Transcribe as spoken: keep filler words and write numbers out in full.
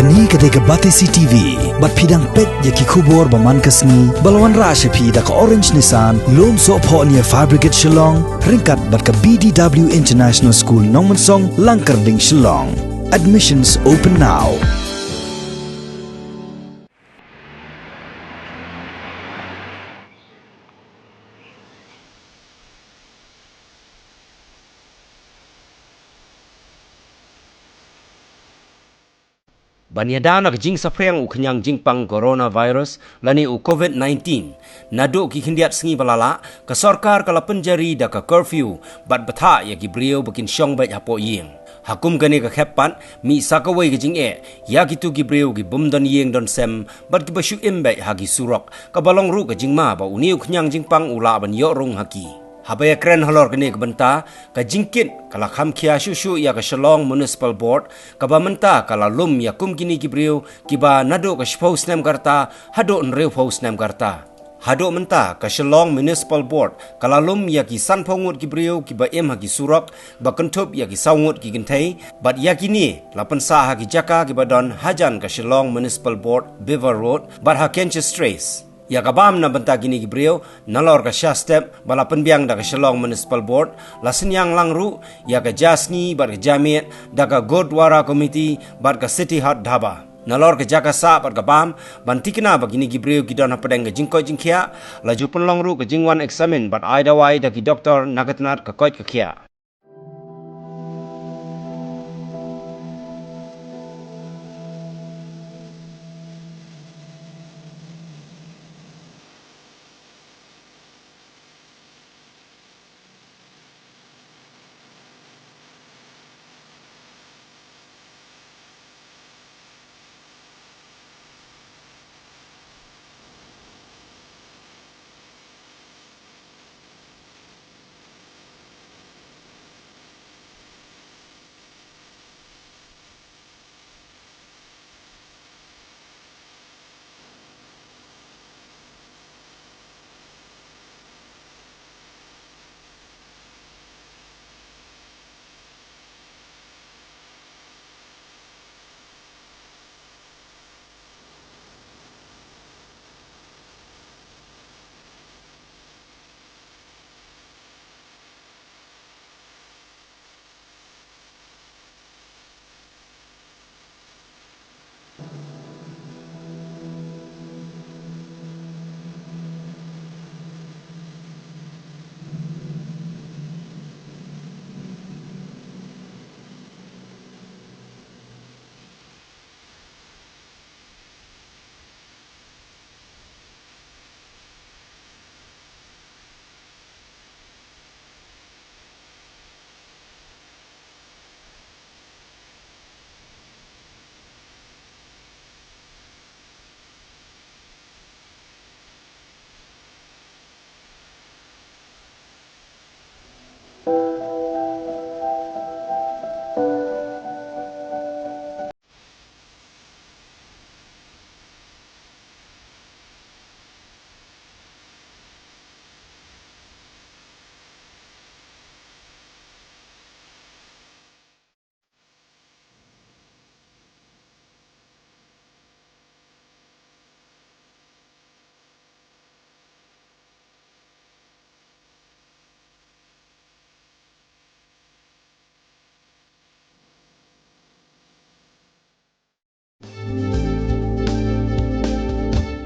Kane ka dei ka Batesi T V, bad phi dang peit ïa ki khubor ba man ka sngi, ba la wanrah sha phi da ka Orange Nissan, Lumsohphoh near Fire Brigade Shillong, ryngkat bad ka B D W International School Nongmensong, Langkyrding, Shillong. Admissions open now. Ban ïada na ka jingsaphriang u khñiang jingpang coronavirus lane u COVID nineteen, naduh ki khyndiat sngi ba la lah, ka sorkar ka la pynjari da ka curfew bad bthah ïa ki briew ba kin shong beit hapoh ïing. Ha kum kane ka khep pat, mih sa kawei ka jingeh ïa kito ki briew ki bym don ïing don sem bad kiba shu im beit ha ki surok, kaba long ruh ka jingma ba une u khñiang jingpang u lah ban ïoh rung ha ki. Haba ïakren halor kane ka bynta, ka jingkit ka la kham khia shuh shuh ïa ka Shillong Municipal Board, kaba mynta ka la lum ïa kum kine ki briew kiba naduh ka shiphew snem ka rta haduh hynriewphew snem ka rta. Haduh mynta ka Shillong Municipal Board ka la lum ïa ki sanphew ngut ki briew kiba im ha ki surok, ba kynthup ïa ki saw ngut ki kynthei, bad ïa kine la pynsah ha ki jaka kiba don hajan ka Shillong Municipal Board, Beaver Road bad ha Kenches Terrace. Ïa ka bam na bynta kine ki briew, nalor ka sha step ba la pynbiang da ka Shillong Municipal Board, la synñiang lang ruh ïa ka ja sngi bad ka ja miet da ka Gurdwara Committee bad ka City Hut Dhaba. Nalor ka jaka sah bad ka bam, ban tikna ba kine ki briew ki don hapdeng ka jingkoit jingkhiah, la ju pynlong ruh ka jingwan examine bad ai dawai da ki doktor na ka tnat ka koit ka khiah.